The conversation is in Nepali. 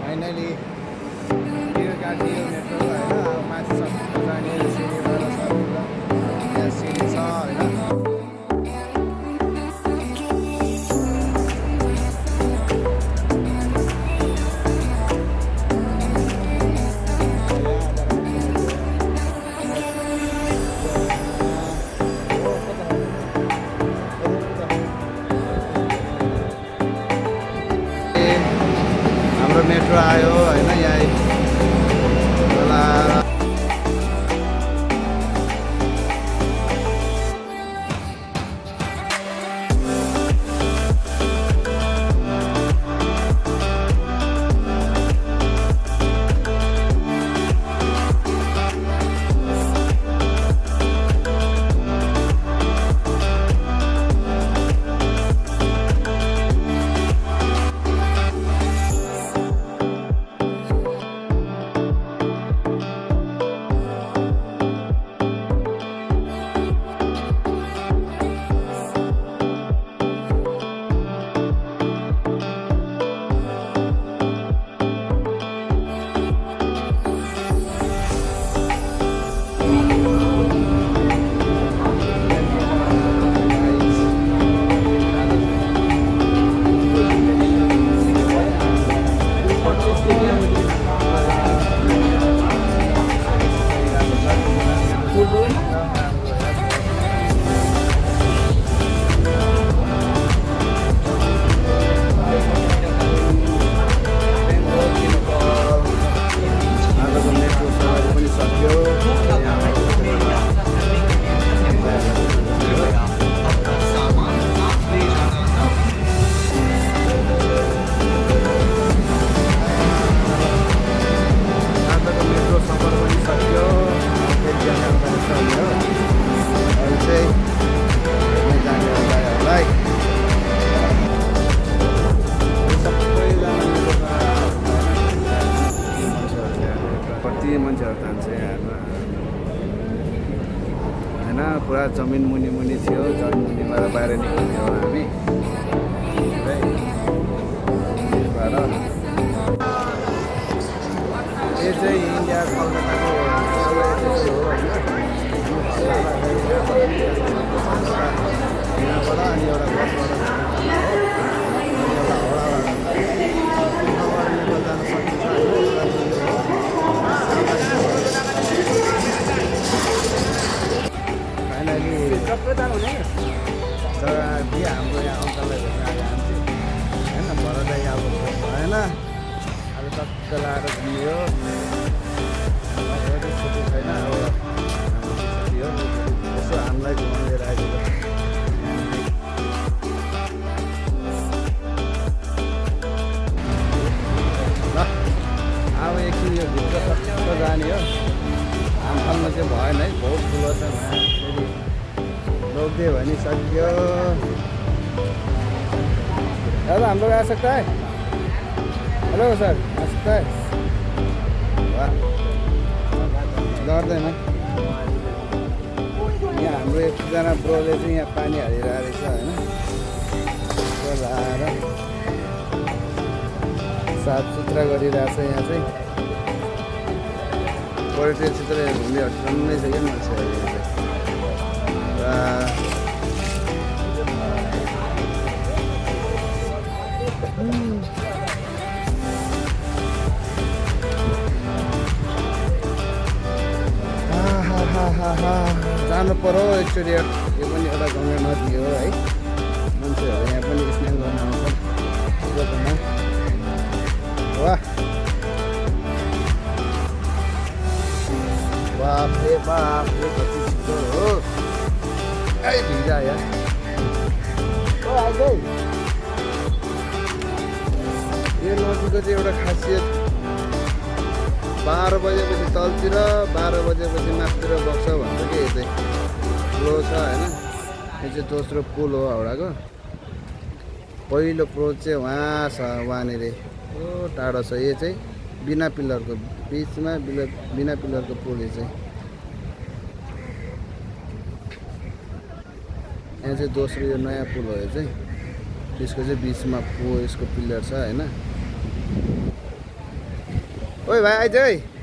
फाइनली टिकट काटियो मेट्रो होइन अब माथि सक्नु जाने सिँढीबाट छ त्यहाँ सिँढी छ होइन हाम्रो मेट्रो आयो होइन यहाँ होला मान्छेहरू जान्छ यहाँमा होइन पुरा जमिन मुनि मुनि थियो जमिन मुनिबाट बाहिर निक्ल्ने हो हामी यो चाहिँ इन्डिया कलकत्ताको हो यहाँबाट अनि एउटा बसबाट जान सकिन्छ हाम्रो यहाँ अङ्कललाई भेट्न जान्थ्यो होइन भरदाइ अब भएन अब टक्क लाएर घुम्यो छुट्टी छैन अब छुट्टी हो यसो हामीलाई घुमाएर आएको ल अब एकछिन यो भित्र टक्क जाने हो हाम फाल्नु चाहिँ भएन है बहुत ठुलो छ फेरि रोकिदियो भने सक्यो दादा हम लोग आ सकता है हेलो सर आ सकता है वाह गर्दैन यहाँ हाम्रो एकजना ब्रोले चाहिँ यहाँ पानी हालिरहेको रहेछ होइन लाएर साफ सुथरा गरिरहेछ यहाँ चाहिँ पर्यटन क्षेत्र घुम्ने हटमै छ क्या मान्छेहरू जानु पर्यो एकचोटि यो पनि एउटा गङ्गा नदी हो है मान्छेहरू यहाँ पनि स्नान गर्न आउँछ वाह बाप रे कति छिटो हो भिजा यार यो नदीको चाहिँ एउटा खासियत 12 बजेपछि तलतिर 12 बजेपछि माथितिर बग्छ भन्छ कि यो चाहिँ फ्लो छ होइन यो चाहिँ दोस्रो पुल हो हाउडाको पहिलो पुल चाहिँ वहाँ छ वहाँनिर टाढो छ यो चाहिँ बिना पिलरको बिचमा बिना पिलरको पुल यो चाहिँ यहाँ चाहिँ दोस्रो यो नयाँ पुल हो यो चाहिँ त्यसको चाहिँ बिचमा यसको पिलर छ होइन ओइ भाइ आइज है